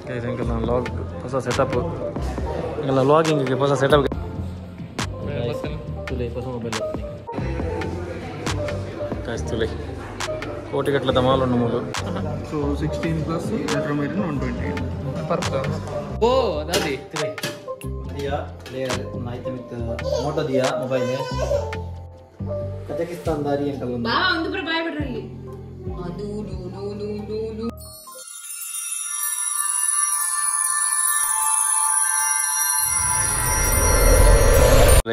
Guys ಎಂಕಲ್ನ log ಹೊಸ setup ಎಂಕಲ್ನ logging ಹೊಸ setup ತುಲೆ ಹೊಸ ಮೊಬೈಲ್ ಗೈಸ್ ತುಲೆ ಕೋಟಿಗಟ್ಟಲೆ ದಮಾಲ್ ಮೂಲು. So 16 plus ultramarine 128 purple. ಓ ದಾದಿ ತುಲೆ ದಿಯಾ ಲೇಯರ್ ನಾಯ್ತ ಮಿತ್ ಮೋಟೋ ದಿಯಾ ಮೊಬೈಲ್ ಕಜಕಿಸ್ತಾನ್ ದಾರಿ ಎಂಕಲ್ ಒಂದು ಬಾ ಒಂದು ಪುರ ಬಾಯ್ ಬಿಡ್ರಲ್ಲಿ ಅದು ನು ನು ನು ನು ನು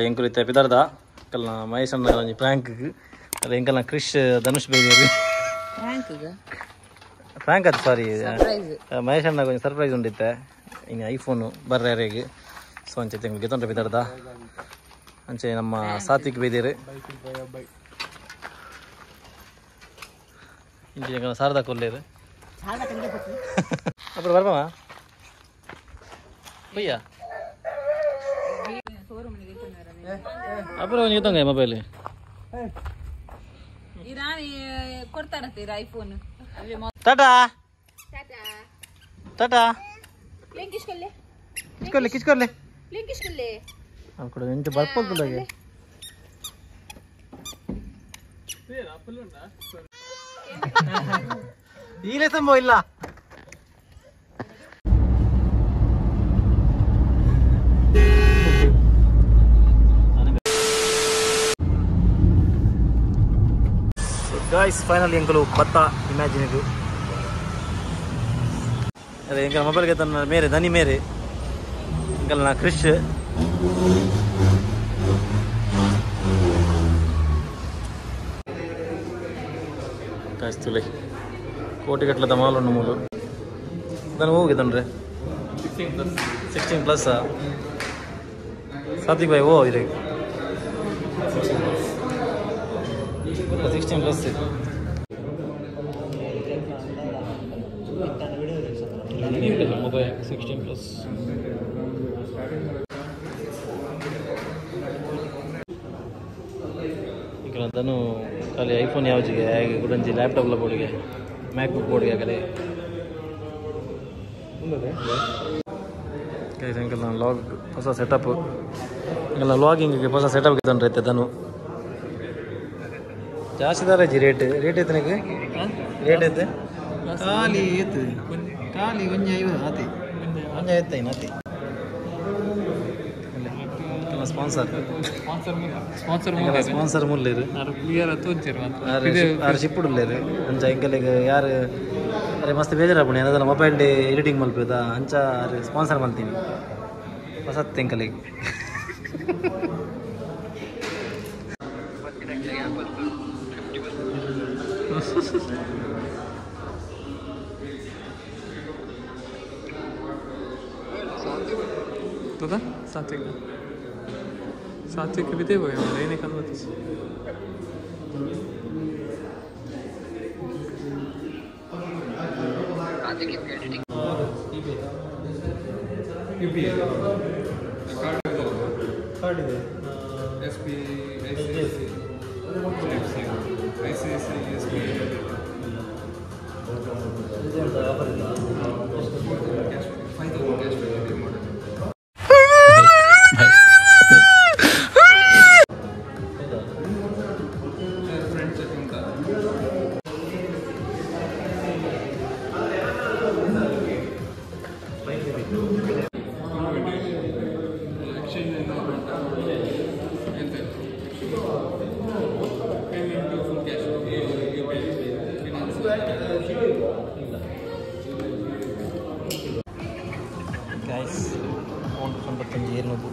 ಎಂಕುಲು ಇತ್ತೆ ಪಿದರ್ದ ಕಲ್ನ ಮಹೇಶ್ ಅಣ್ಣ ಒಂಜಿ ಪ್ರಾಂಕ್ ಅಲ್ಲ ಎಂಕಲ್ನ ಕ್ರಿಶ್ ಧನುಷ್ ಬೈದೇರು ಪ್ರಾಂಕ್ ಪ್ರಾಂಕ್ ಅದು ಸಾರಿ ಮಹೇಶ್ ಅಣ್ಣ ಕೊಂಚ ಸರ್ಪ್ರೈಸ್ ಉಂಡಿತ್ತೆ ಇನ್ನು ಐಫೋನು ಬರ್ರೆ ಸೊ ಅಂಚೆ ತಿಂಗಳು ಗೆತ್ತೊಂಡ್ರೆ ಪಿದರ್ದ ಅಂಚೆ ನಮ್ಮ ಸಾತ್ವಿಕ್ ಬೈದೇರು ಇಂಚೆ ಎಂಕಲ್ನ ಶಾರದಾ ಕೊಲ್ಲೇರು ಅப்புறம் ಬರ್ಬಮ್ಮ ಪಯ್ಯ ಅப்புறம் கொஞ்சம் ಗೆತ್ತೊಂಗ ಮೊಬೈಲ್ ಇರಾನಿ ಕೊಡ್ತಾರಂತೆ ಐಫೋನ್. ಟಾಟಾ ಟಾಟಾ ಟಾಟಾ ಲಿಂಕಿಸ್ಕೊಲ್ಲೆ ಕಿಚ್ಕೊಲ್ಲೆ ಕಿಚ್ಕೊಲ್ಲೆ ಲಿಂಕಿಸ್ಕೊಲ್ಲೆ ಅక్కడ ಎಂಚ ಬರ್ಪೊಲ್ತದಾಗೆ ಈಲೆ ಸಂಭವ ಇಲ್ಲ. ಗಾಯ್ಸ್ ಫೈನಲಿ ಎಂಕಲು ಬತ್ತ ಇಮ್ಯಾಜಿನಿಗೆ ಅದೇ ಎಂಕಲ್ ಮೊಬೈಲ್ಗೆ ತನ್ನ ಮೇರೆ ದನಿ ಮೇರೆ ಎಂಕಲ್ನ ಕ್ರಿಶ್ ಗಾಯ್ಸ್ ತುಲೆ ಕೋಟಿಗಟ್ಟಲೆ ದಮಾಲ್ ಉಂಡು ಮೂಲು దాని ಹೋಗಿದ್ದನ್ರೆ 16 ಪ್ಲಸ್ ಸಾತ್ವಿಕ್ ಭಾಯ್ ಓ ಇದೆ 16 ಪ್ಲಸ್ ಮೊಬೈಲ್ 16 ಪ್ಲಸ್ ಈಗ ಅದನ್ನು ಖಾಲಿ ಐಫೋನ್ ಯಾವ್ಜಿಗೆ ಹೇಗೆ ಗುಡಂಜಿ ಲ್ಯಾಪ್ಟಾಪ್ಲ ಬೋರ್ಡಿಗೆ ಮ್ಯಾಕ್ ಬುಕ್ ಬೋರ್ಡಿಗೆ ಆಗಲೇ ಅಂಕಲ್ ನಾನು ಲಾಗ್ ಹೊಸ ಸೆಟಪ್ ಎಂಕಲ್ನ ಲಾಗಿಂಗ್ ಹೊಸ ಸೆಟಪ್ ಗೆತ್ತೊಂಡ್ರೆ ಇತ್ತೆ ದನು ಜಾಸ್ತಿ ದಾರ ಜಿ ರೇಟ್ ರೇಟ್ ಐತೆ ರೇಟ್ ಐತೆ ಖಾಲಿ ಐತೆ ಖಾಲಿ ಒಂಜಿ ಐವ ಆತಿ ಒಂಜಿ ಐತೆ ಆತಿ ಸ್ಪಾನ್ಸರ್ ಸ್ಪಾನ್ಸರ್ ಸ್ಪಾನ್ಸರ್ ಮುಲ್ಲೇರು ಆರು ಶಿಪ್ಪುಡುಲ್ಲೇರು ಅಂಚ ಎಂಕಲೆಗ್ ಯಾರು ಅರೆ ಮಸ್ತ್ ಬೇಜಾರಾಪುಂಡು ಏನಾದಲ್ಲ ಮೊಬೈಲ್ ಎಡಿಟಿಂಗ್ ಮಲ್ಪುದ ಅಂಚ ಆರು ಸ್ಪಾನ್ಸರ್ ಮಲ್ತೀನಿ ಹೊಸತ್ ಎಂಕಲೆಗ್. ಸಾತ್ವಿಕ್ ಸಾತ್ವಿಕ್ ಬಿದ್ದೇ ಹೋಗಿ ಏನೇ ಕನ್ವರ್ತಿಸ್ ಕಾರ್ಡ್ ಇದೆ S B I C I C I C I C S B cash 5000 cash back ಇದೆ model. Friend check ಅಂತ ಎಕ್ಸ್ಚೇಂಜ್ ಎಂತ payment full cash U P I finance. Guys phone ತೊಂಬತ್ತೊಂದು ಏರ್ನೂರು.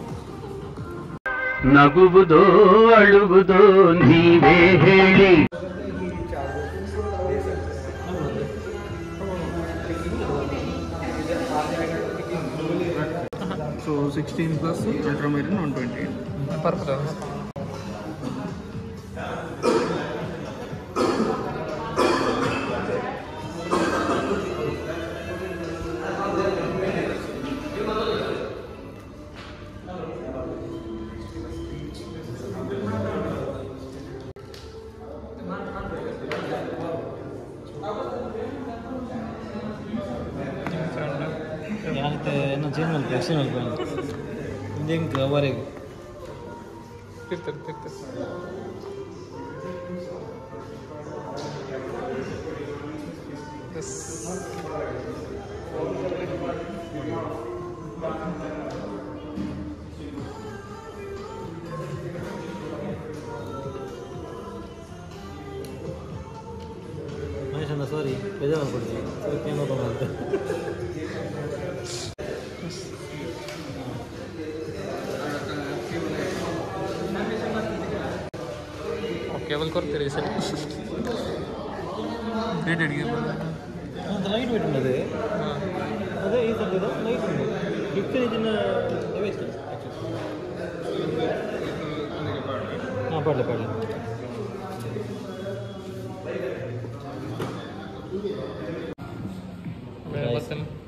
ನಗುವುದೋ ಅಳುವುದೋ ನೀವೇ ಹೇಳಿ. So 16 plus ultramarine 128 purple. Change ಮಲ್ಪ exchange ಮಲ್ಪ ಇಂದೆಂಕ್ ಅವರೆಗ್ ತಿರ್ತಾರೆ ತಿರ್ತಾರೆ Mahesh ಅಣ್ಣ ಸಾರಿ ಬೇಜಾರು ಮಾಡ್ಕೊಡ್ತೀವಿ ಸ್ವಲ್ಪ ಏನು ಓಪನ್ ಮಾಡುತ್ತೆ ಕೇಬಲ್ ಕೊಡ್ತೀರಿ ಸರಿ rated cable light weight ಉಂಟು ಅದೇ ಅದೇ ಈ ಸದ್ಯದ ಲೈಟ್ ಉಂಟು ಫಿಫ್ಟೀನ್ ಇಂಚಿನ ಹಾಂ ಪಾಡಲೆ ಪಾಡಲೆ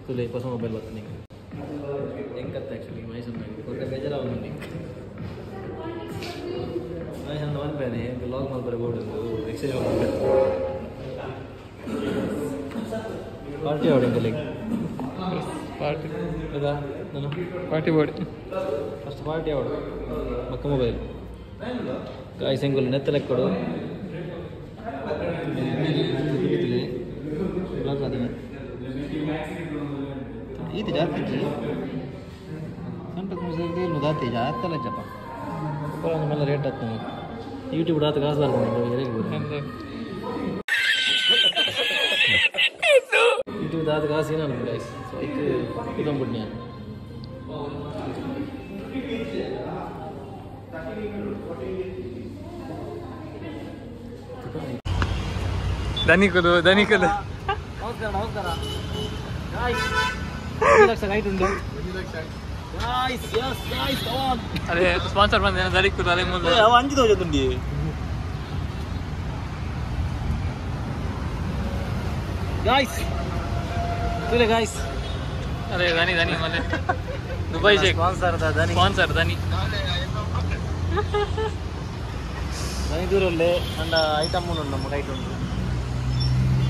ತುಲೆ ಹೊಸ ಮೊಬೈಲ್ ಬರ್ತಾನೆ ಹೆಂಗತ್ತೆ ಆ್ಯಕ್ಚುಲಿ ಮಹೇಶ್ ಅಣ್ಣ ಕೊಟ್ಟೆ ಬೇಜಾರಾಗ ಮಹೇಶ್ ಅಣ್ಣ ಮನ್ಪೇನೆ ಲಾಗ್ ಮಲ್ಪರೆ ಬೋರ್ಡ್ ಎಕ್ಸ್ಚೇಂಜ್ ಮಾಡ್ಬೇಕು ಪಾರ್ಟಿ ಅವಡಿಂಗಲ್ಲಿ ಪಾರ್ಟಿ ಹೌದಾ ನಾನು party body first party ಅವಡು ಮಕ್ಕ ಮೊಬೈಲ್ ಗಾಯ್ಸ್ ಹೆಂಗುಲ್ ನೆತ್ತಲೆ ಕೊಡು ಬ್ಲಾಗ್ ಆದಿನ ಇದು ಜಾತಿ ಸಣ್ಣ ದಾತಿ ಜಾತಲ್ಲ ಜಪ ಮೇಲೆ ರೇಟ್ ಆಗ್ತದೆ ಯೂಟ್ಯೂಬ್ ಆತ ಕಾಸು ಬರ್ಬೋದು ಯೂಟ್ಯೂಬ್ ದಾತ ಕಾಸು ಏನಲ್ಲ ಗೈಸ್ ಸೊ ಐಕ್ ಇದೊಂದ್ಬಿಟ್ಟು ನಾನು ದನಿಕುಲು ದನಿಕುಲು ನಮಸ್ಕಾರ ನಮಸ್ಕಾರ ಗಾಯ್ಸ್ ಲಕ್ಷ ಆಯ್ತು guys yes guys come on ಅದೇ ಸ್ಪಾನ್ಸರ್ ಬಂದೇನ ದನಿಕುಲು ಅದೇ ಮುಂದೆ ಅವ ಅಂಜಿ ತೋಜುಂಡಿ ಗಾಯ್ಸ್ ತುಲೆ ಗಾಯ್ಸ್ ಅದೇ ದನಿ ದನಿ ಮನೆ ದುಬೈ ಶೇಖ್ ಸ್ಪಾನ್ಸರ್ ದನಿ ಸ್ಪಾನ್ಸರ್ ದನಿ ದನಿ ದೂರಲ್ಲೇ ಅಂಡ ಐಟಮ್ ಉಂಟು ನಮ್ಮ ಕೈಟ್ ಉಂಟು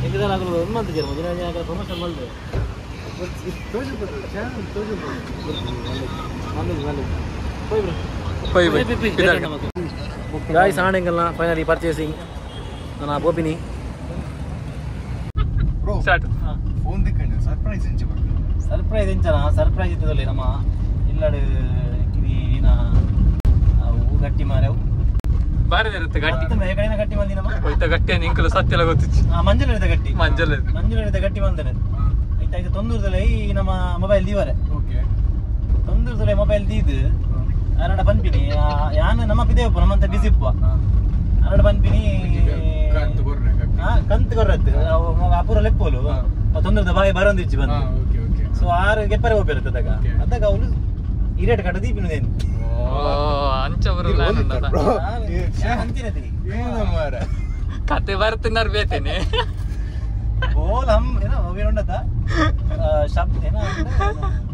ಎಂಕದಲ್ಲ ಆಗಲು ಒಂದು ಮಂತ್ ಜನ ದಿನ ದಿನ ಪ್ರಮೋಷನ್ ಮಲ್ದೆ ಗಾಯ್ಸ್ ಆಣೆಂಗಲ್ಲ ಫೈನಲಿ ಪರ್ಚೇಸಿಂಗ್ ನನ್ನ ಬೋಪಿನಿ ಸ್ಟಾರ್ಟ್ ಫೋನ್ ದಿಕ್ಕಂಡು ಸರ್ಪ್ರೈಸ್ ಎಂಚ ಸರ್ಪ್ರೈಸ್ ಎಂಚನ ಸರ್ಪ್ರೈಸ್ ಇತ್ತದಲ್ಲಿ ನಮ್ಮ ಇಲ್ಲಡು ಕಿರಿ ಏನ ಅವು ಗಟ್ಟಿ ಮಾರವು ಬಾರಿ ಇರುತ್ತೆ ಗಟ್ಟಿ ಕಡೆನ ಗಟ್ಟಿ ಮಂದಿ ನಮ್ಮ ಹೋಯ್ತ ಗಟ್ಟಿ ಇಂಕಲು ಸತ್ಯಲ ಗೊತ್ತಿತ್ತು ಮಂಜುಳ ಗಟ್ಟಿ ಮಂಜುಳ ಮಂಜುಳ ಗಟ್ಟಿ ಬಂದನೆ ಆಯ್ತು ಆಯ್ತು ತೊಂದೂರ್ದಲ್ಲ ಈ ನಮ್ಮ ಮೊಬೈಲ್ ದೀವರೆ ಓಕೆ ತೊಂದೂರ್ದಲ್ಲ ಮೊಬೈಲ್ ದೀದು ಅರಡ ಪನ್ಪಿನಿ ಯಾನ್ ನಮ್ಮ ಪಿದೇವಪ್ಪ ನಮ್ಮಂತ ಬಿಸಿ ಇಪ್ಪ ಅರಡ ಪನ್ಪಿನಿ ಕಂತು ಕೊರ್ರೆ ಕಂತು ಕೊರ್ರತ್ತು ಅಪೂರ ಲೆಪ್ಪೋಲು ತೊಂದೂರ್ದ ಬಾಯಿ ಬರೋಂದಿಚ್ಚಿ ಬಂದು okay okay so ಆರು ಗೆಪ್ಪರೆ ಹೋಗಿರುತ್ತೆ ಅದಾಗ ಅದಾಗ ಅವಳು ಈ ರೇಟ್ ಕಟ್ಟ ದೀಪಿನದೇನು ಅಂಚ ಬರಲ್ಲ ಕತೆ ಬರ್ತಿನಾರ್ ಬೇತೇನೆ बोल हम है ना वो भी रोंडा था शब्द है ना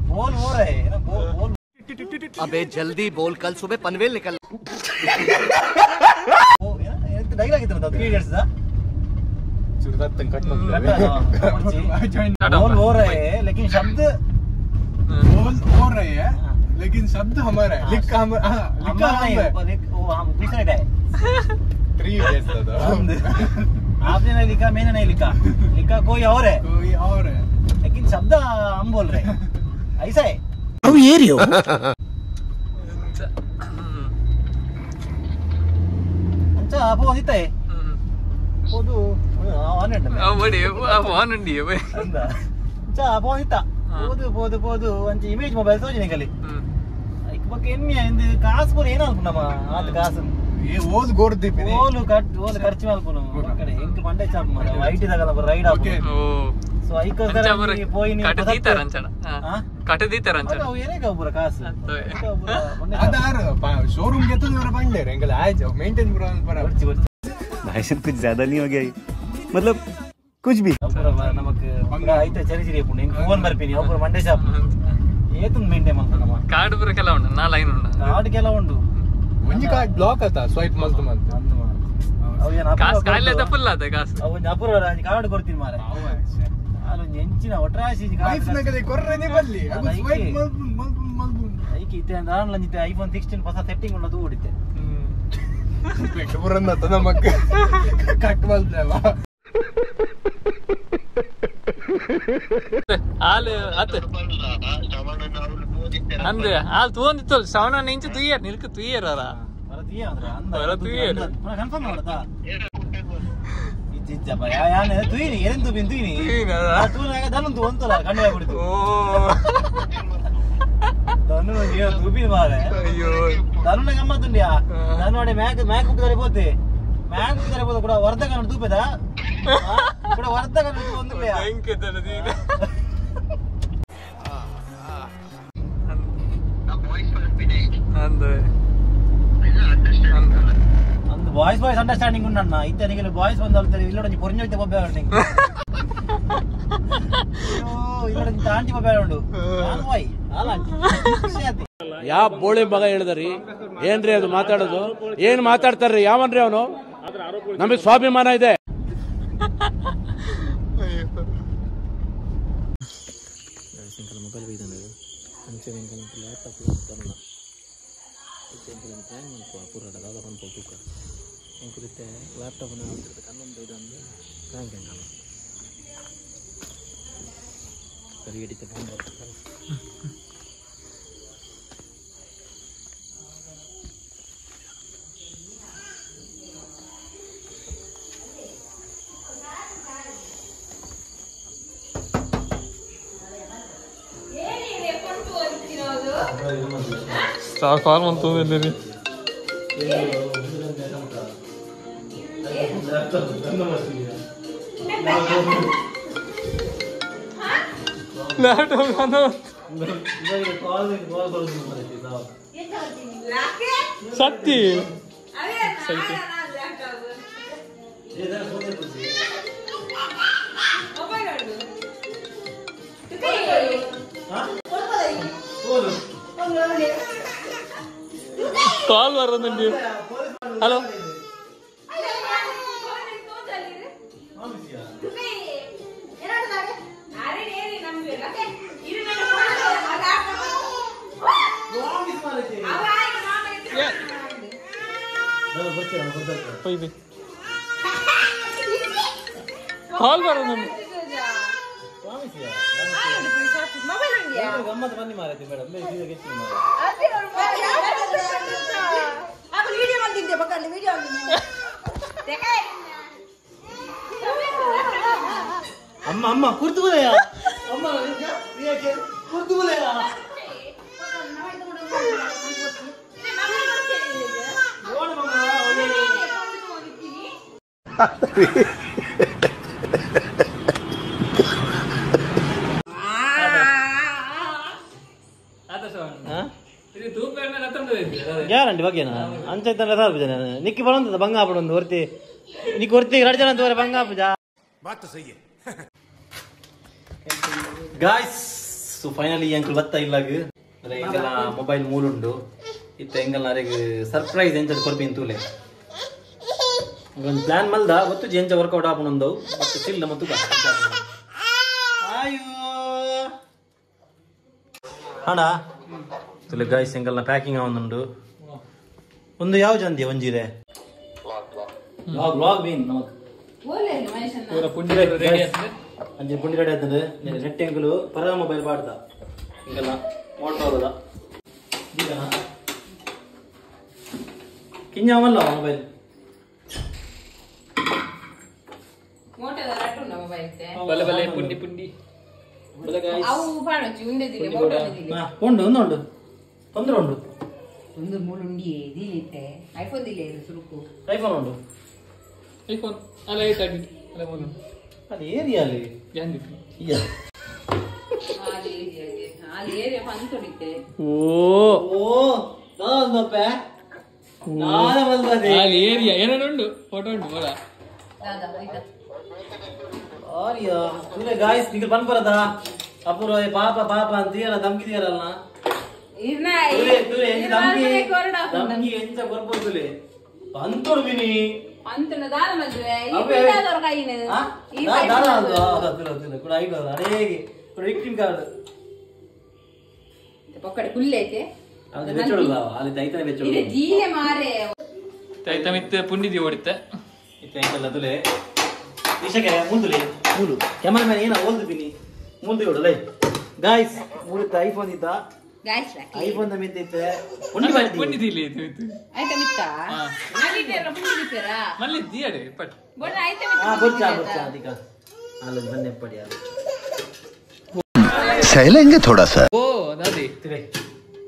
बोल वो रहे है ना बोल बोल अबे जल्दी बोल कल सुबह पनवेल निकल वो है ना ये डायलॉग इतना था 3 इडियट्स था चुरदात कट मत बोल वो रहे है लेकिन शब्द बोल हो रहे है लेकिन शब्द हमारा है लिखा हम लिखा हम नहीं वो हम दूसरे का है 3 इडियट्स था आपने नहीं लिखा मैंने नहीं लिखा लिखा कोई और है कोई और है लेकिन शब्द हम बोल रहे हैं ऐसा है अब ये रही हो अच्छा आप वो है वो तो ऑन है बड़ी ऑन उंडी है अच्छा आप वो था போது போது போது ಅಂಚೆ ಇಮೇಜ್ ಮೊಬೈಲ್ ತೋಜಿ ಕಲಿ ಐಕ್ ಬಕ್ಕ ಎಮ್ಮಿ ಇಂದು ಕಾಸು ಪೂರ ಏನ ಅನ್ಪುನಮ್ಮ ಆತ ಕಾಸು ಏ ಓದ್ ಗೋರ್ದಿಪ್ಪಿನಿ ಓಲು ಕಟ್ ಓಲು ಖರ್ಚು ಮಲ್ಪುನು ಕಡೆ ಎಂಕ್ ಮಂಡೆ ಚಾಪ್ ಮಾರ ಐಟಿ ದಗಲ ರೈಡ್ ಆಪು ಸೊ ಐಕೋಸ್ಕರ ಪೋಯಿ ನೀವು ಕಟ ದೀತಾರ ಅಂಚನ ಕಟ ದೀತಾರ ಅಂಚನ ಅವು ಏನೇ ಪೂರ ಕಾಸು ಅದಾರ ಶೋರೂಮ್ ಗೆತ್ತದ ಇವರ ಬಂಡೇರ್ ಎಂಗಲ ಆಯ್ತು ಮೇಂಟೈನ್ ಪೂರ ಪರ ಬರ್ಚಿ ಬರ್ಚಿ भाई साहब कुछ ज्यादा नहीं हो गया ये? मतलब कुछ भी ಅಪುರ ನಮಕ್ ಐತ ಚರಿ ಚರಿ ಪುಂಡು ಎಂಕ್ ಫೋನ್ ಬರ್ಪಿನಿ ಅಪುರ ಮಂಡೆ ಶಾಪ್ ಏತುಂದು ಮೇಂಟೈನ್ ಮಲ್ಪುನಮ್ಮ ಕಾರ್ಡ್ ಪೂರ ಕೆಲ ಉಂಡು ನಾ ಲೈನ್ ಉಂಡು ಕಾರ್ಡ್ ಕೆಲ ಉಂಡು ಒಂಜಿ ಕಾರ್ಡ್ ಬ್ಲಾಕ್ ಆತ ಸ್ವೈಪ್ ಮಲ್ತು ಮಲ್ತು ಅವು ಏನ್ ಕಾಸು ಕಾಯಿಲೆ ಫುಲ್ ಆತ ಕಾಸು ಅವು ಒಂಜಿ ಅಪುರ ಕಾರ್ಡ್ ಕೊಡ್ತೀನಿ ಮಾರೆ ಎಂಚಿನ ಒಟ್ರಾಸಿ ವೈಫ್ ನಗದೆ ಕೊರ್ರೆನೆ ಬಲ್ಲಿ ಅಗು ಸ್ವೈಪ್ ಮಲ್ಪುನ್ ಮಲ್ಪುನ್ ಮಲ್ಪುನ್ ಐಕೆ ಇತ್ತೆ ದಾನ್ಲಂಜಿತೆ ಐಫೋನ್ 16 ಹೊಸ ಸೆಟ್ಟಿಂಗ್ ಉಂಡ ತೂಡಿತೆ ಪುರಂದ ನಮಕ್ ಕಟ್ ಮಲ್ತೇವ ಆಲ್ ಅತ್ ಅಂದೆ ಆಲ್ ತೂಂದಿತ್ತಲ್ ಶ್ರವಣ ಇಂಚ ತುಯ್ಯರ್ ನಿಲ್ಕ ತುಯ್ಯರ್ ಅರ ಬರ ತುಯ್ಯ ಅಂದ್ರ ಅಂದ ಬರ ತುಯ್ಯರ್ ಕನ್ಫರ್ಮ್ ಮಾಡತಾ ಇಜ್ಜಪ್ಪ ಯಾನ್ ತುಯ್ಯಿನಿ ಎರೆನ್ ತುಬಿನ್ ತುಯ್ಯಿನಿ ತೂನಾಗ ದನನ್ ತು ಅಂತಲ್ಲ ಕಣ್ಣು ಬಿಡ್ತು ಓ ದನು ಏ ತುಬಿನ್ ಮಾರೆ ಅಯ್ಯೋ ದನುನ ಗಮ್ಮತ್ತುಂಡಿಯಾ ದನು ಅಡೆ ಮ್ಯಾಕ್ ಮ್ಯಾಕ್ ಬುಕ್ ದರೆ ಪೋತೆ ಮ್ಯಾಕ್ ಬುಕ್ ದರೆ ಪೋತೆ ಕೂಡ ವರ್ಧ ಕಣ್ಣು ತೂಪೆದ ಕೂಡ ವರ್ಧ ಕಣ್ಣು ಒಂದುಂಡಿಯಾ ಎಂಕೆ ದನದೀನ ಅಂದೆ ಅಂದು ಬಾಯ್ಸ್ ಬಾಯ್ಸ್ ಅಂಡರ್ಸ್ಟ್ಯಾಂಡಿಂಗ್ ಉಂಡಣ್ಣ ಇತ್ತನಿಗೆ ಬಾಯ್ಸ್ ಬಂದು ಇಲ್ಲೊಂಜಿ ಪೊರ್ಂಜೊಯ್ತೆ ಬೊಬ್ಬೆ ಉಂಡು ಇಲ್ಲೊಂಜಿ ತಾಂಟಿ ಬೊಬ್ಬೆ ಉಂಡು ಬಾಯ್ ಯಾವ ಬೋಳಿ ಮಗ ಹೇಳಿದ್ರಿ ಏನ್ರಿ ಅದು ಮಾತಾಡೋದು ಏನ್ ಮಾತಾಡ್ತಾರ್ರಿ ಯಾವನ್ರಿ ಅವನು ನಮಗೆ ಸ್ವಾಭಿಮಾನ ಇದೆ ಮೊಬೈಲ್ ಲ್ಯಾಪ್ಟಾಪ್ ಲ್ಯಾಪ್ಟಾಪ್ ಕನ್ನೊಂದು ಪ್ರ್ಯಾಂಕ್ ಎಂಕಲ್ಲ ಸರಿ ಹಿಡಿತ ಫೋನ್ ಬರ್ತದೆ ಕಾಲ್ ಮಂತೊಂದಿಲ್ಲ ಸತ್ತಿ ಕಾಲ್ ಬರೋದುಂಟು ಹಲೋ ಕಾಲ್ ಬರೋದುಂಟು ಗಮ್ಮತ್ತು ಬನ್ನಿ ಮಾರೈತಿ ಮೇಡಮ್ ಅಮ್ಮ ಅಮ್ಮ ಕುರ್ತು ಬೋಲೆಯಾ ಅಮ್ಮ ಕುರ್ತು ಬೋಲೆಯಾ ಗ್ಯಾರಂಟಿ ಬಗ್ಗೆನಾ ಅಂಚೈತಲ್ಲ ಸಾರ್ಪುಜ ನಾನು ನಿಕ್ಕಿ ಬರೋಂತದ ಬಂಗಾಪುಡು ಒಂದು ಹೊರ್ತಿ ನಿಕ್ಕಿ ಹೊರ್ತಿ ಎರಡು ಜನ ತೋರೆ ಬಂಗಾಪುಜ ಗಾಯ್ಸ್ ಸೊ ಫೈನಲಿ ಅಂಕಲ್ ಬತ್ತ ಇಲ್ಲಾಗ ಎಂಗಲ ಮೊಬೈಲ್ ಮೂಲುಂಡು ಇತ್ತ ಎಂಗಲ್ ಅರೆಗ್ ಸರ್ಪ್ರೈಸ್ ಎಂಚ ಕೊರ್ಪಿನ್ ತೂಲೆ ಒಂದು ಪ್ಲಾನ್ ಮಲ್ದ ಗೊತ್ತು ಎಂಚ ವರ್ಕೌಟ್ ಆಪುನಂದವು ಬಟ್ ಸ್ಟಿಲ್ ನಮ್ಮ ತುಕ ಆಯೋ ಅಣ್ಣ ತುಲೆ ಗಾಯ್ಸ್ ಎಂಗಲ್ನ ಪ್ಯಾಕಿಂಗ್ ಆವೊಂದುಂಡು ಒಂದು ಯಾವ ಜಂದಿ ಒಂಜಿರೆ ಲಾಗ್ ಲಾಗ್ ಬೀನ್ ನಮಕ್ ಪೂರ ಪುಂಡಿ ರೆಡಿ ಆಗ್ತದೆ ಅಂಜಿ ಪುಂಡಿ ರೆಡಿ ಆಗ್ತದೆ ನೆಟ್ ಎಂಕುಲು ಪರ ಮೊಬೈಲ್ ಪಾಡ್ದ ಎಂಗಲ್ನ ಮೋಟೋದ ಕಿಂಜ ಅವಲ್ಲ ಮೊಬೈಲ್ ಬಲೆ ಬಲೆ ಪುಂಡಿ ಪುಂಡಿ ಉಂಡು ಒಂದು ಉಂಡು ತೊಂದರೆ ಉಂಡು ಒಂದು ಮೂರು ಉಂಡಿ ದಿಲಿತ್ತೆ ಐಫೋನ್ ದಿಲೆ ಸುರುಕು ಐಫೋನ್ ಉಂಡು ಐಫೋನ್ ಅಲ್ಲ ಐಟ್ ಆಗಿ ಅಲ್ಲ ಮೂರು ಅದು ಏರಿಯಾ ಅಲ್ಲಿ ಯಾಂದಿತ್ತು ಇಯ್ಯ ಅಲ್ಲಿ ಏರಿಯಾ ಅಲ್ಲಿ ಏರಿಯಾ ಪಂತೊಡಿತ್ತೆ ಓ ಓ ದಾದಪ್ಪೆ ನಾನ ಬಂದದೆ ಅಲ್ಲಿ ಏರಿಯಾ ಏನೇನು ಉಂಡು ಫೋಟೋ ಉಂಟು ಬೋಲ ದಾದಾ ಹೋಯ್ತಾ ಆರಿಯಾ ತುಲೆ ಗಾಯ್ಸ್ ನಿಗಲ್ ಬನ್ ಬರದಾ ಅಪೂರ್ವ ಪಾಪ ಪಾಪ ಅಂತೀಯಲ್ಲ ಧಮ್ಕಿದೀಯಲ್ಲ ಇರ್ನ ತುಲೆ ತುಲೆ ಎಂಚ ಧಮ್ಕಿ ಧಮ್ಕಿ ಎಂಚ ಕೊರ್ಪೊ ತುಲೆ ಬಂತೊಡು ಬಿನಿ ಅಂತನ ದಾನ ಮಲ್ದುವೆ ಈ ಪಿಂಡಾದವರ ಕೈನ ಈ ದಾನ ಅದು ಕೂಡ ಐದು ಅಡೇಗೆ ವಿಕ್ಟಿಮ್ ಕಾರ್ಡ್ ಪೊಕ್ಕಡೆ ಕುಲ್ಲೆ ಐತೆ ಅದು ಬೆಚ್ಚೋಡಲ್ಲ ಅಲ್ಲಿ ತೈತನೆ ಬೆಚ್ಚೋಡು ಇದು ಜೀಲೆ ಮಾರೆ ತೈತ ಮಿತ್ತ ಪುಂಡಿದಿ ಓಡಿತ್ತೆ ಇತ್ತೆ ಐತಲ್ಲ ತುಲೆ ನಿಶಕ್ಕೆ ಮುಂದುಲೆ ಮೂಲು ಕ್ಯಾಮರಾಮನ್ ಏನ ಓಲ್ದು ಬಿನಿ ಮುಂದೆ ಓಡಲೇ ಗಾಯ್ಸ್ ಮೂಲಿತ ಐಫೋನ್ ಇದ್ದ ಗಾಯ್ಸ್ ಐಫೋನ್ the ಮಿತ್ತ ಇತ್ತೆ ಪುಂಡಿ ಮಾಡಿ ಪುಂಡಿದಿ ಇಲ್ಲಿ ಇದು ಆಯ್ತಾ ಮಿತ್ತ ಮಲ್ಲಿದ್ದೇರ ಪುಂಡಿ ದಿಪ್ಪೇರಾ ಮಲ್ಲಿ ದಿಯಡೆ ಪಟ್ ಬೋಡ ಆಯ್ತಾ ಮಿತ್ತ ಆ ಬೊಚ್ಚ ಬೊಚ್ಚ ಅದಿಕ ಅಲ್ಲ ಬನ್ನೆ ಪಡಿ ಅದು सहलेंगे थोड़ा सा ಓ ದಾದಿ ತಿರೆ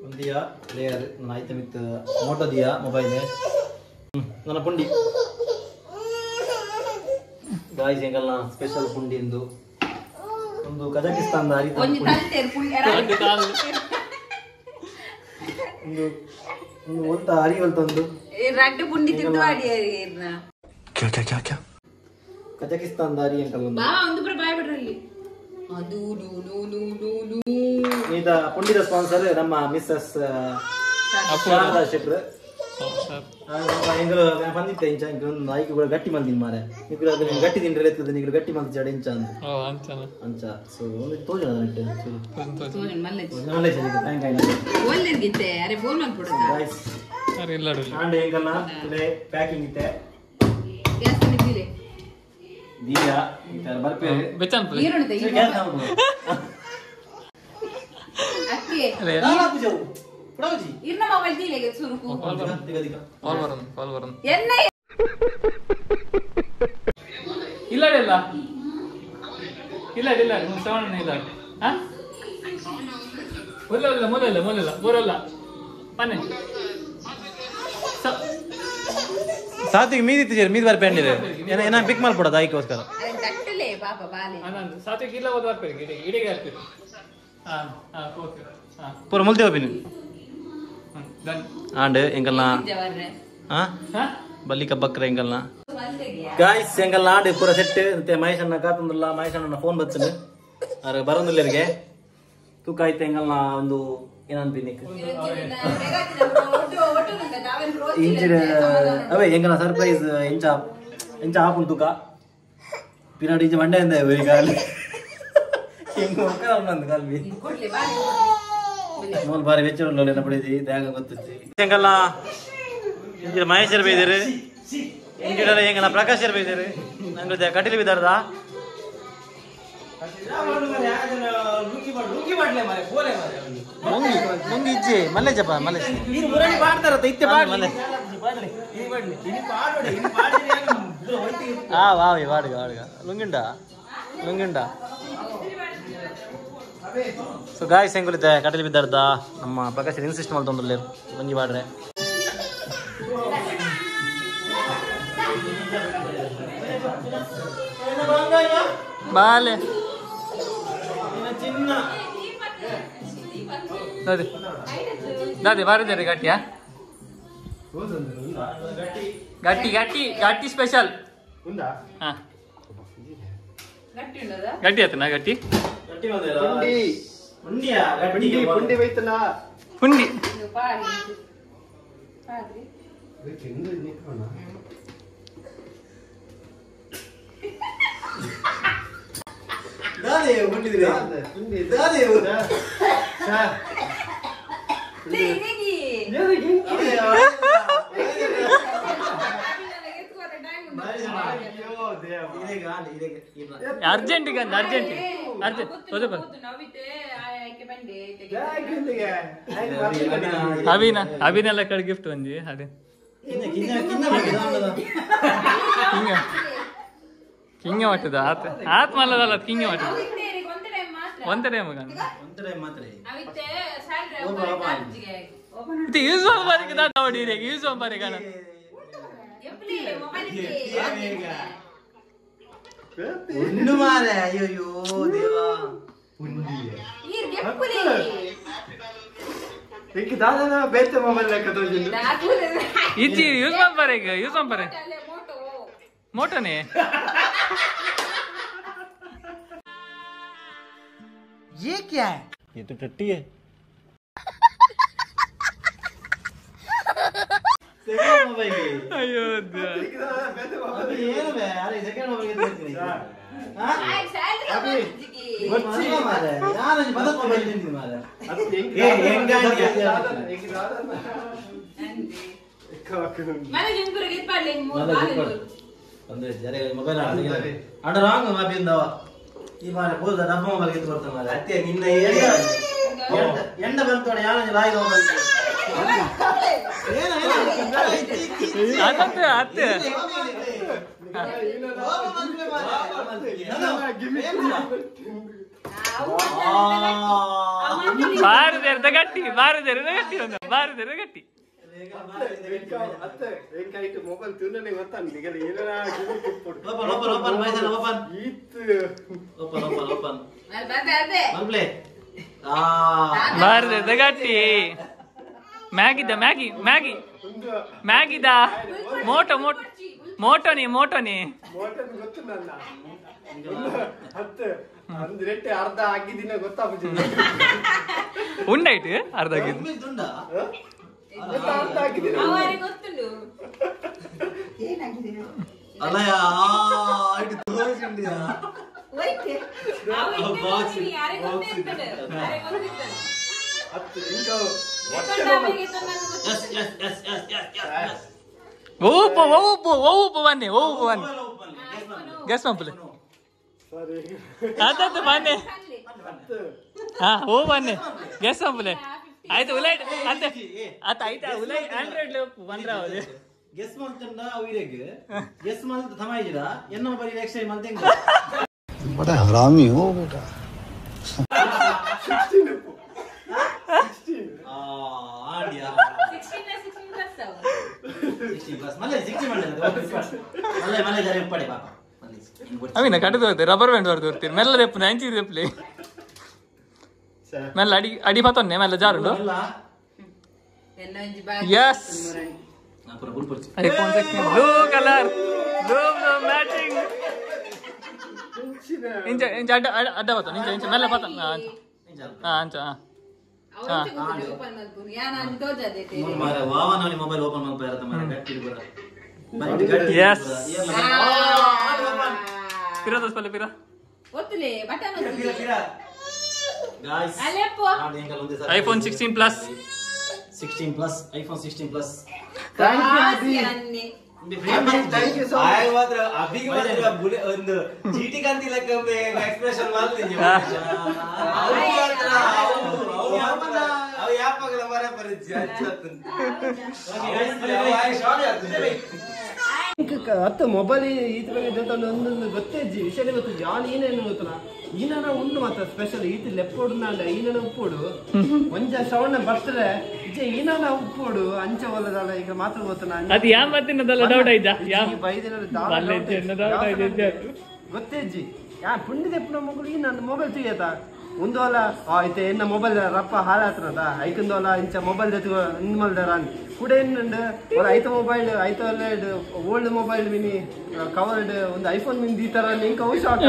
ಒಂದಿಯ ಲೇಯರ್ ನನ್ನ ಆಯ್ತಾ ಮಿತ್ತ ಮೋಟೋ ದಿಯ ಮೊಬೈಲ್ ನನ್ನ ಪುಂಡಿ ಗಾಯ್ಸ್ ಎಂಗಲ್ನ ಸ್ಪೆಷಲ್ ಪುಂಡಿ ಎಂದು ಒಂದು ಕಜಕಿಸ್ತಾನದ ಹರಿತ ಒಂಜಿ ತಲ್ತೇರ್ ಪುಂಡಿ ಒಂದು ಒಂದು ಒಂತ ಹರಿವಲ್ತೊಂದು ರಡ್ಡು ಪುಂಡಿ ತಿಂದು ಆಡಿಯರ್ನ क्या क्या क्या क्या ಕಜಕಿಸ್ತಾನದ ಹರಿ ಎಂಕಲ್ ಒಂದು ಬಾ ಒಂದು ಪುರ ಬಾಯ್ ಬಿಡ್ರಲ್ಲಿ ಅದು ನೂ ನೂ ನೂ ನೂ ನೂ ಈತ ಪುಂಡಿದ ಸ್ಪಾನ್ಸರ್ ನಮ್ಮ ಮಿಸ್ಸಸ್ ಶಾರದಾ ಶೆಟ್ರು ಎಂಗಲು ಬಂದಿತ್ತೆ ಇಂಚ ಒಂದು ಆಯ್ಕೆ ಕೂಡ ಗಟ್ಟಿ ಮಲ್ದಿನ ಮಾರೆ ನಿಗುಲು ಅದನ್ನ ಗಟ್ಟಿ ತಿಂಡ್ರೆ ಎತ್ತದ ನಿಗುಲು ಗಟ್ಟಿ ಮಲ್ತಿ ಜಡ ಇಂಚ ಅಂದು ಓ ಅಂಚನ ಅಂಚ ಸೊ ಒಂದು ತೋಜನ ನೆಟ್ಟು ತೋಜನ ಮಲ್ಲೆಜ್ ಮಲ್ಲೆಜ್ thank you ಒಲ್ಲೆರ್ಗಿತ್ತೆ ಅರೆ ಫೋನ್ ಮಾಡ್ಬಿಡೋದ ಗಾಯ್ಸ್ ಅರೆ ಇಲ್ಲ ಆಂಡ್ ಎಂಗಲ್ನ ತುಲೆ ಪ್ಯಾಕಿಂಗ್ ಇತ್ತೆ ಗ್ಯಾಸ್ ಮಿದ್ದಿಲೆ ದಿಯಾ ಈ ತರ ಬರ್ಪೆ ಬೆಚ್ಚನ್ ಪ್ಲೇ ಈರುಣ್ಣ ಗ್ಯಾಸ್ ನಮ್ದು ಅಕ್ಕೆ ದಾಲ ಪೂಜವು ಪುಡಾಜಿ ಇರ್ನ ಮೊಬೈಲ್ ದೀಲೆಗೆ ಸುರುಕು ಕಾಲ್ ಬರನ್ ಕಾಲ್ ಬರನ್ ಎನ್ನ ಇಲ್ಲ ಇಲ್ಲ ಇಲ್ಲ ಇಲ್ಲ ಸವಣ್ಣ ಇಲ್ಲ ಹಾ ಒಲ್ಲ ಒಲ್ಲ ಮೊದಲ ಮೊದಲ ಬರಲ್ಲ ಪನ್ನೆ ಸಾತಿಗೆ ಮೀದಿತ್ತು ಜೇರ್ ಮೀದ್ ಬರ್ಪೆ ಅಂಡಿದೆ ಏನ ಏನ ಪಿಕ್ ಮಾಡ್ಕೊಡೋದು ಅದಕ್ಕೋಸ್ಕರ ತಟ್ಟಲೆ ಪಾಪ ಬಾಲೆ ಆನಂದ್ ಸಾತ್ವಿಕ್ ಇಲ್ಲ ಓದ್ ಬರ್ಪೆ ಇಡೆ ಇಡೆಗೆ ಹಾಕ್ತೀರಿ ಹಾ ಹಾ ಓಕೆ ಹಾ ಪೂರ ಮುಲ್ತೆ ಹೋಪಿನಿ ಡನ್ ಆಂಡ್ ಎಂಗಲ್ನ ಜವರ್ರೆ ಹಾ ಹಾ ಬಲ್ಲಿಕ ಬಕ್ರ ಎಂಗಲ್ನ ಗಾಯ್ಸ್ ಎಂಗಲ್ನ ಆಂಡ್ ಪೂರ ಸೆಟ್ ಮತ್ತೆ ಮಹೇಶ್ ಅಣ್ಣ ಕಾತಂದ್ರಲ್ಲ ಮಹೇಶ್ ಅಣ್ಣನ ಫೋನ್ ಬರ್ತದೆ ಅರೆ ಬರೋದಿಲ್ಲರಿಗೆ ತೂಕ ಆಯ್ತು ಎಂಗಲ್ನ ಒಂದು ಏನನ್ಪಿನಿಕ್ ಇಂಚಿನ ಅವೇ ಎಂಗಲ್ನ ಸರ್ಪ್ರೈಸ್ ಎಂಚ ಎಂಚ ಆಪುಂಡು ತೂಕ ಪಿನಾಡು ಇಂಚ ಮಂಡೆ ಅಂದ ಈಗ ಅಲ್ಲಿ ಹೆಂಗ ಮಕ್ಕಳ ಕಲ್ವಿ ಮೂಲ ಬಾರಿ ವೆಚ್ಚ ಪಡಿದಿ ದ್ಯಾಗ ಗೊತ್ತಿತ್ತು ಎಂಗಲ್ಲ ಇಂಚಿನ ಮಹೇಶರ್ ಬೈದಿರು ಇಂಚಿನ ಎಂಗಲ್ಲ ಪ್ರಕಾಶರ್ ಬೈದಿರು ನಂಗೆ ಕಟೀಲು ಬಿದ್ದಾರ್ದ ಮುಂಗಿ ಇಜ್ಜಿ ಮಲ್ಲೇಜಪ್ಪ ಮಲ್ಲೇಜ್ ಆ ವಾವಿ ವಾಡುಗ ವಾಡುಗ ಲುಂಗಿಂಡ ಲುಂಗಿಂಡ. ಸೊ ಗಾಯ್ಸ್ ಹೆಂಗುಲಿತೆ ಕಟೀಲು ಬಿದ್ದಾರ್ದ ನಮ್ಮ ಪ್ರಕಾಶ್ ಇನ್ಸಿಸ್ಟ್ ಮಲ್ತೊಂದ್ರಲ್ಲಿ ಲುಂಗಿ ಬಾಡ್ರೆ. ಬಾಲೆ ಚಿನ್ನ ದಾದಿ ದಾದಿ ಬಾರಿದ್ದಾರೆ ಗಟ್ಟಿಯಾ ಗಟ್ಟಿ ಗಟ್ಟಿ ಗಟ್ಟಿ ಸ್ಪೆಷಲ್ ಹಾ ಗಟ್ಟಿ ಆತನಾ ಗಟ್ಟಿ ಪುಂಡಿ ಅರ್ಜೆಂಟ್ ಅರ್ಜೆಂಟ್ ಅರ್ಜೆಂಟ್ ಅಭಿನ ಅಭಿನೆಲ್ಲ ಕಡೆ ಗಿಫ್ಟ್ ಒಂಜಿ ಅದೇ ಹಿಂಗ ಕಿಂಗ ಮಟ್ಟದ ಆತ ಆತ್ ಮಲ್ಲದಲ್ಲ ಕಿಂಗ ಮಟ್ಟದ ಒಂದೇ ಟೈಮ್ ಇದು ಯೂಸ್ ಬಾರಿಗೆ ನೋಡಿ ಯೂಸ್ ಬಾರಿಗೆ ಉಂಡು ಮಾರೆ ಅಯ್ಯೋ ದೇವಾ ಇಜ್ಜಿ ಯೂಸ್ ಮಾಡ್ಬಾರೆ ಈಗ ಯೂಸ್ ಮಾಡ್ಬಾರೆ ಮೋಟೋನೇ ये क्या है ये तो टट्टी है. Mobile ಅಯ್ಯೋ ಅಭಿ ಏನು ಬೇ ಅರೆ ಸೆಕೆಂಡ್ ಮೊಬೈಲ್ ಗೆತ್ತಿ ಅಭಿ ಮಾರೆ ನಾನು ಬದಕ್ ಮೊಬೈಲ್ ತಿಂದಿ ಮಾರೆ ಏ ಹೆಂಗ ಮನೆ ಜಿಂಕುರಿಗೆ ಇಪ್ಪಾಡ್ಲಿ ಮೂರು ಬಾರಿ ಅಂದ್ರೆ ಜರೆ ಮೊಬೈಲ್ ಅಂಡ ರಾಂಗ್ ಮಾಬಿಂದವ ಈ ಮಾರೆ ಹೋದ ಡಬ್ಬ ಮೊಬೈಲ್ ಗೆತ್ತು ಬರ್ತಾನೆ ಮಾರೆ ಅತ್ತೆ ನಿನ್ನ ಎಂಡ ಬಂತೋಡ ಯಾನ ಲಾಯ್ದ ಮೊಬೈಲ್ ಏನ ಅತ್ತೆ ಅತ್ತೆ ಬಾರದೆರ್ದ ಗಟ್ಟಿ ಬಾರದೆರ್ದ ಗಟ್ಟಿ ಒಂದು ಬಾರದೆರ್ದ ಗಟ್ಟಿ ಮೊಬೈಲ್ ತಿನ್ನನೆ ಗೊತ್ತಾನ open open open ಮೈಸನ್ open open open open ಮಲ್ಪ್ಲೆ ಆ ಬಾರದೆರ್ದ ಗಟ್ಟಿ ಮ್ಯಾಗಿದ ಮ್ಯಾಗಿ ಮ್ಯಾಗಿ ಮ್ಯಾಗಿದ ಮೋಟೋ ಮೋಟೋ ಮೋಟೋನಿ ಮೋಟೋನಿ ಮೋಟನ್ ಗೊತ್ತು ನನ್ನ ಹತ್ತು ಒಂದು ರೆಟ್ಟೆ ಅರ್ಧ ಆಗಿದ್ದಿನ ಗೊತ್ತಾಗುದಿಲ್ಲ ಉಂಡಾಯ್ತು ಅರ್ಧ ಆಗಿದ್ದು ಉಂಡ ಅರ್ಧ ಆಗಿದ್ದಿನ ಅವರಿಗೆ ಗೊತ್ತುಂಡು ಅಲ್ಲಯ್ಯ ಇಟ್ಟು ತೋರಿಸಿಂಡಿಯಾ ಯಾರಿಗೆ ಗೊತ್ತಿರ್ತದೆ ಯಾರಿಗೆ ಗೊತ್ತಿರ್ತದೆ ಹತ್ತು ಇಂಕ S S S S S S ಓವುಪ್ಪು ಓವುಪ್ಪು ಓವುಪ್ಪು ಬನ್ನಿ ಓವುಪ್ಪು ಬನ್ನಿ ಗೆಸ್ ಮಂಪುಲೆ ಸರಿ ಅದದ್ದು ಬನ್ನಿ ಹಾ ಓ ಬನ್ನಿ ಗೆಸ್ ಮಂಪುಲೆ ಆಯ್ತು ಉಲೈ ಅತ್ತೆ ಅತ್ತ ಆಯ್ತಾ ಉಲೈ ಆಂಡ್ರಾಯ್ಡ್ ಬಂದ್ರ ಅವದು ಗೆಸ್ ಮಲ್ತಂಡ ಅವಿರೆಗ್ ಗೆಸ್ ಮಲ್ತ ತಮಾಯಿಜಿಡ ಎನ್ನ ಬರಿ ಎಕ್ಸ್ಚೇಂಜ್ ಮಲ್ತೆಂಗ बड़ा हरामी हो बेटा। ಆ ಆಡಿಯಾ 16 16 ಪ್ಲಸ್ ಅವು 16 ಪ್ಲಸ್ ಮಲ್ಲೆ 16 ಮಲ್ಲೆ ಮಲ್ಲೆ ಮಲ್ಲೆ ಜರೆ ಉಪ್ಪಡೆ ಪಾಪ ಅವಿನ ಕಟ್ಟದು ಹೋಗ್ತದೆ ರಬ್ಬರ್ ಬ್ಯಾಂಡ್ ಹೊರದು ಬರ್ತೀರಿ ಮೆಲ್ಲ ರೆಪ್ಪು ಅಂಚಿ ರೆಪ್ಲಿ ಮೆಲ್ಲ ಅಡಿ ಅಡಿ ಪತ್ತೊನ್ನೆ ಮೆಲ್ಲ ಜಾರುಂಡು S iPhone 16 blue colour blue blue matching ಇಂಚ ಇಂಚ ಅಡ್ಡ ಅಡ್ಡ ಪತ್ತೊನ್ನೆ ಇಂಚ ಇಂಚ ಮೆಲ್ಲ ಪತ್ತೊನ್ನೆ ಹಾ ಅಂಚ ಹಾ ಮೊಬೈಲ್ ಓಪನ್ ಮಲ್ಪ ಎಸ್ ಪಿರ ದೋಸ್ಪಲ್ಲೆ ಪಿರ ಒತ್ತುಲೆ button ಒತ್ತುಲೆ guys ಅಲೆಪ್ಪೋ iPhone 16 plus 16 plus iPhone 16 plus thank you Abhi thank you so much ಆಯ್ ಮಾತ್ರ ಅಭಿಗೆ ಮಾತ್ರ ಬುಲೆ ಒಂದು ಚೀಟಿ ಕಾಂತಿ ಲೆಕ್ಕ ಎಕ್ಸ್ಪ್ರೆಷನ್ ಮಾಡ್ತೀನಿ ಅವು ಮಾತ್ರ ಅವು ಅವು ಯಾಪಗಲ ಮರ ಪರಿಚಯ ಅತ್ತ ಮೊಬೈಲ್ ಈತ ಬಗ್ಗೆ ಒಂದೊಂದು ಗೊತ್ತೇ ವಿಷಯ ಗೊತ್ತು ಜಾನ್ ಏನೇನು ಗೊತ್ತಲ್ಲ ಈನ ಉಂಡು ಮಾತ್ರ ಸ್ಪೆಷಲ್ ಈತ ಲೆಪ್ಪೋಡು ನಾಂಡ ಈನ ಉಪ್ಪೋಡು ಒಂಜ ಶ್ರವಣ ಬರ್ತಾರೆ ಇಜ್ಜೆ ಈನ ಉಪ್ಪೋಡು ಅಂಚ ಒಲ್ಲದಲ್ಲ ಈಗ ಮಾತ್ರ ಗೊತ್ತಲ್ಲ ಅದು ಯಾ ಮಾತಿನದಲ್ಲ ಡೌಟ್ ಆಯ್ತಾ ಯಾ ಬೈದಿನ ಗೊತ್ತೇಜ್ಜಿ ಯಾ ಪುಂಡಿ ತೆಪ್ಪನ ಮಗಳು ಈ ನನ್ನ ಮೊಬೈಲ್ ತೆಗಿಯತ ಒಂದು ಅಲ್ಲ ಆಯ್ತು ಎನ್ನ ಮೊಬೈಲ್ ರಪ್ಪ ಹಾಳಾತ್ರದ ಐಕಂದೋಲ ಇಂಚ ಮೊಬೈಲ್ ಮಲ್ದರ ಕೂಡ ಏನುಂಡು ಅವ್ರ ಐತ ಮೊಬೈಲ್ ಐತ old mobile mini covered ಒಂದು ಐಫೋನ್ ಮಿನ್ ದೀತಾರ ನಿಂಕ ಅವು ಶಾಕ್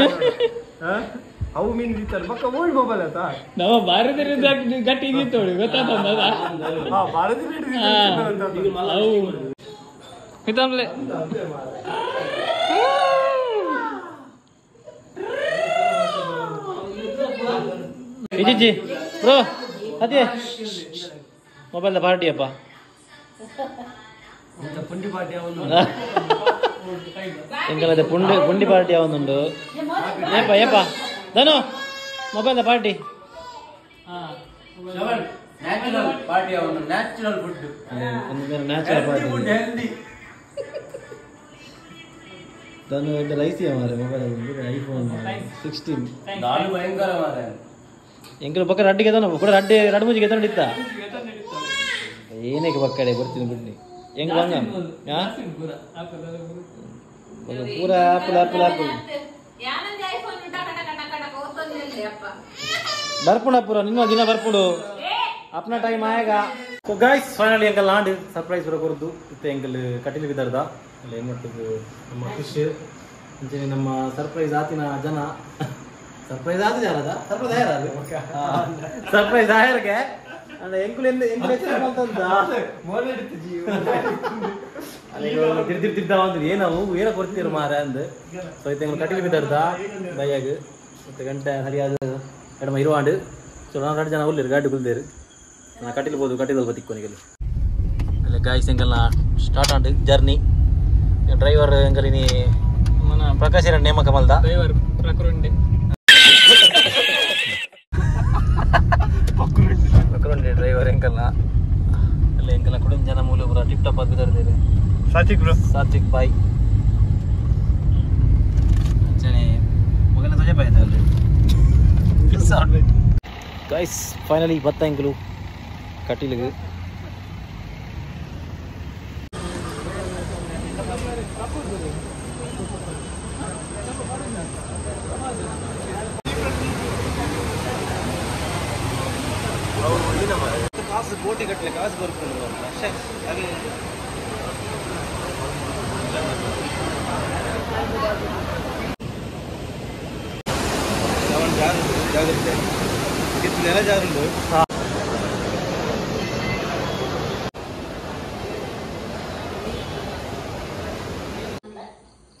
ಅವು ಮೀನ್ ದೀತಾರ ಬಕ್ಕ ಓಲ್ಡ್ ಮೊಬೈಲ್ ಆತ ನಮ್ಮ ಭಾರತ ಗಟ್ಟಿ ಇದ್ದಿತ್ತು ಗೊತ್ತಾತ ಭಾರತ ಇಜ್ಜಿ ಬ್ರೋ ಅದೇ ಮೊಬೈಲ್ ಪಾರ್ಟಿ ಅಪ್ಪ ಪುಂಡಿ ಪಾರ್ಟಿ ಎಂಕಲದ ಪುಂಡಿ ಪುಂಡಿ ಪಾರ್ಟಿ ಅವನುಂಡು ಏಪ ಏಪ ಧನು mobile party natural party ಅವನು natural food natural party food healthy Dhanu ಎಡ್ಡ ಲೈಸಿ ಮಾರೆ ಮೊಬೈಲ್ ಐಫೋನ್ 16 ನಾನು ಭಯಂಕರ ಮಾರೆ ಎಂಕಲು ಪಕ್ಕ ರಡ್ಡಿಗೆ ತಾನು ಕೂಡ ರಡ್ಡಿ ರಡ್ ಮುಜಿಗೆ ಎತ್ತಂಡು ಇತ್ತ ಏನಕ್ಕೆ ಪಕ್ಕಡೆ ಬರ್ತೀನಿ ಬಿಡ್ನಿ ಹೆಂಗ್ ಬಂಗ ಪೂರ apple apple apple ಬರ್ಪುಣ ಪೂರ ನಿನ್ನ ದಿನ ಬರ್ಪುಡು ಅಪ್ನ ಟೈಮ್ ಆಯಗ. So guys finally ಎಂಕಲ್ land surprise ಪೂರ ಕೊರ್ದು ಇತ್ತೆ ಎಂಕಲ್ ಕಟೀಲ್ ಬಿದರ್ದ ಅಲ್ಲ ಏನು ಮಾಡ್ತದ್ದು ನಮ್ಮ ಫಿಶ್ ಅಂಚನೆ ನಮ್ಮ ಸರ್ಪ್ರೈಸ್ ಆತಿನ ಜನ ಸರ್ಪ್ರೈಸ್ ಆದ ಯಾರದ ಸರ್ಪ್ರೈಸ್ ಆಯಾರ ಸರ್ಪ್ರೈಸ್ ಆಯಾರಿಗೆ ಅಂದ್ರೆ ಎಂಕುಲು ಎಂದ ಎಂಕುಲು ಎಚ್ಚರ ಮಲ್ತಂತ ತಿರ್ ತಿರ್ ತಿರ್ದ ಒಂದು ಏನವು ಏನ ಕೊಡ್ತೀರ ಮಾರ ಅಂದ್. ಸೊ ಇತ್ತೆ ಎಂಕುಲು ಕಟೀಲ್ ಬಿದ್ದಾರ್ದ ಬಯ್ಯಾಗ ಮತ್ತೆ ಗಂಟೆ ಸರಿಯಾದ ಎಡಮ ಇರುವಾಂಡು. ಸೊ ನಾವು 2 ಜನ ಉಲ್ಲೇರು ಗಾಡಿ ಕುಲ್ದೇರು. ನಾ ಕಟೀಲ್ ಬೋದು ಕಟೀಲ್ ಬತ್ತಿಕ್ಕೊನಿಗಲ್ಲಿ ಅಲ್ಲ ಗಾಯ್ಸ್. ಎಂಕಲ್ನ ಸ್ಟಾರ್ಟ್ ಆಂಡ್ ಜರ್ನಿ. ಡ್ರೈವರ್ ಎಂಕಲಿನಿ మన ಪ್ರಕಾಶ್ ನೇಮಕ ಮಲ್ದ ಡ್ರೈವರ್ ಪ್ರಕರುಂಡೆ ಪ್ರಕರುಂಡೆ ಡ್ರೈವರ್ ಎಂಕಲ್ನ. ಅಲ್ಲ ಎಂಕಲ್ನ ಕುಡಿನ ಜನ ಮೂಲ ಪೂರ ಟಿಪ್ ಟಾಪ್ ಆದ್ ಬಿದ್ದಾರ್ದೇರು. ಸಾತ್ವಿಕ್ ಬ್ರೋ, ಸಾತ್ವಿಕ್ ಬಾಯ್ ಅಂಚನೆ ಮೊಗಲ ತೊಜೆ ಬಾಯ್ ಅಲ್ಲಿ. ಗೈಸ್ ಫೈನಲಿ ಬತ್ತ ಎಂಕಲು ಕಟೀಲಿಗೆ. ಕಾಸು ಕೋಟಿ ಗಟ್ಟಲೆ ಕಾಸು ಬರ್ಕೊಂಡು ಅಷ್ಟೇ. ಜಾಗ್ರತೆ ನೆಲ ಜಾರುಂಡು.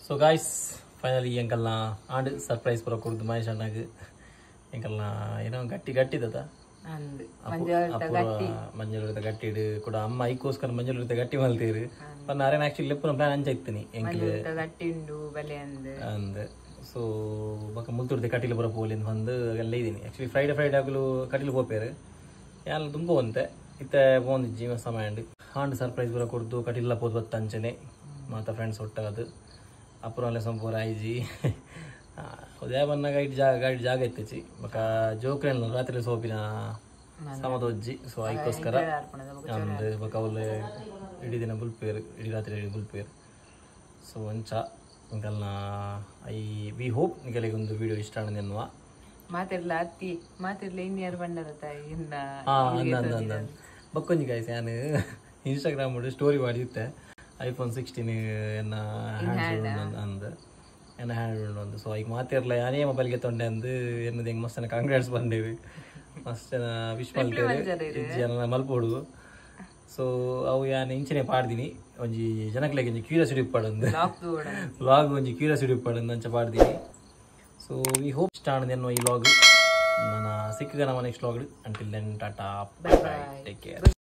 ಸೊ ಗಾಯ್ಸ್ ಫೈನಲಿ ಎಂಕಲ್ನ ಆಂಡ್ ಸರ್ಪ್ರೈಸ್ ಪೂರ ಕೊಡ್ದು ಮಹೇಶ್ ಅಣ್ಣಗ್. ಎಂಕಲ್ನ ಏನೋ ಗಟ್ಟಿ ಗಟ್ಟಿದದ ಮಂಜಲ್ ಗಟ್ಟಿಡು ಕೂಡ ಅಮ್ಮ ಐಕೋಸ್ಕರ ಮಂಜಲ್ ಗಟ್ಟಿ ಮಲ್ತೀರು. ಅರೇನ ಆಕ್ಚುಲಿ ಲೆಪ್ಪುನ ಪ್ಲಾನ್ ಅಂಚ ಇತ್ತೀನಿ ಎಂಕಲ್ ಅಂದ್. ಸೊ ಬೊಕ ಮುಲ್ತುರ್ದೆ ಕಟೀಲು ಪೂರ ಪೋಲಿ ಬಂದು ಎಲ್ಲ ಇದ್ದೀನಿ. ಆಕ್ಚುಲಿ ಫ್ರೈಡೆ ಫ್ರೈಡೆ ಆಗಲು ಕಟೀಲು ಪೋಪೇರು ಯಾನ್ ತುಂಬ ಒಂತೆ ಇತ್ತೆ ಪೋಂದಿಜ್ಜಿ ಸಮಯ ಅಂಡ್ ಆಂಡ್ ಸರ್ಪ್ರೈಸ್ ಪೂರ ಕೊಡ್ದು ಕಟೀಲ ಪೋದು ಬತ್ತ ಅಂಚನೆ ಮಾತ ಫ್ರೆಂಡ್ಸ್ ಒಟ್ಟಾಗದು. ಅಪುರ ಅಲ್ಲೇ ಸಂಪೂರ ಐಜಿ ಉದಯ ಬನ್ನಾಗ ಇಟ್ಟು ಜಾಗ ಗಾಡಿ ಜಾಗ ಇತ್ತಚಿ ಬೊಕ ಜೋಕ್ರೇನ್ ರಾತ್ರಿ ಸೋಪಿನ ಸಮದೊಜ್ಜಿ. ಸೊ ಐಕೋಸ್ಕರ ಅಂದ್ ಬೊಕ ಅವ್ಲು ಇಡೀ ದಿನ ಬುಲ್ಪೇರು, ಇಡೀ ರಾತ್ರಿ ಇಡೀ ಬುಲ್ಪೇರು. ಸೊ ಅಂಚ ಇಂಕಲ್ನ I we hope ನಿಕಲಿಗೆ ಒಂದು ವಿಡಿಯೋ ಇಷ್ಟ ಆಣೆನ್ನುವ. ಮಾತಿರ್ಲ ಅತ್ತಿ ಮಾತಿರ್ಲ ಇನ್ಯಾರು ಬಂಡರ ತಾಯಿ ಇನ್ನ ಅಂದ ಅಂದ ಬಕ್ಕೊಂಜಿ ಗಾಯ್ಸ್ ಯಾನು ಇನ್ಸ್ಟಾಗ್ರಾಮ್ ಸ್ಟೋರಿ ಮಾಡಿತ್ತೆ ಐಫೋನ್ 16 ಎನ್ನ ಹ್ಯಾಂಡ್ ಅಂದ್ ಎನ್ನ ಹ್ಯಾಂಡ್ ಉಂಡು. ಸೊ ಈಗ ಮಾತಿರ್ಲ ಯಾನೇ ಮೊಬೈಲ್ಗೆ ತೊಂಡೆ ಅಂದು ಎನ್ನದು ಹೆಂಗೆ ಮಸ್ತ್ ಕಾಂಗ್ರೆಸ್ ಬಂದೇವಿ ಮಸ್ತ್ ವಿಶ್ ಮಲ್ತೇವೆ ಜನ ಮಲ್ಪೋಡು. ಸೊ ಅವು ಯಾನ್ ಇಂಚನೆ ಪಾಡ್ದಿನಿ ಒಂಜಿ ಜನಕ್ಲೆಗ್ ಒಂಜಿ ಕ್ಯೂರಿಯಾಸಿಟಿ ಉಪ್ಪಡಂದು ವ್ಲಾಗ್ ಒಂಜಿ ಕ್ಯೂರಿಯಾಸಿಟಿ ಉಪ್ಪಡಂದು ಅಂಚ ಪಾಡ್ದಿನಿ. ಸೊ we hope ಇಷ್ಟ ಆಂಡ್ ಈ ವ್ಲಾಗ್. ನನ್ನ ಸಿಕ್ಕಗ ನಮ್ಮ next vlog. Until then tata bye bye, take care.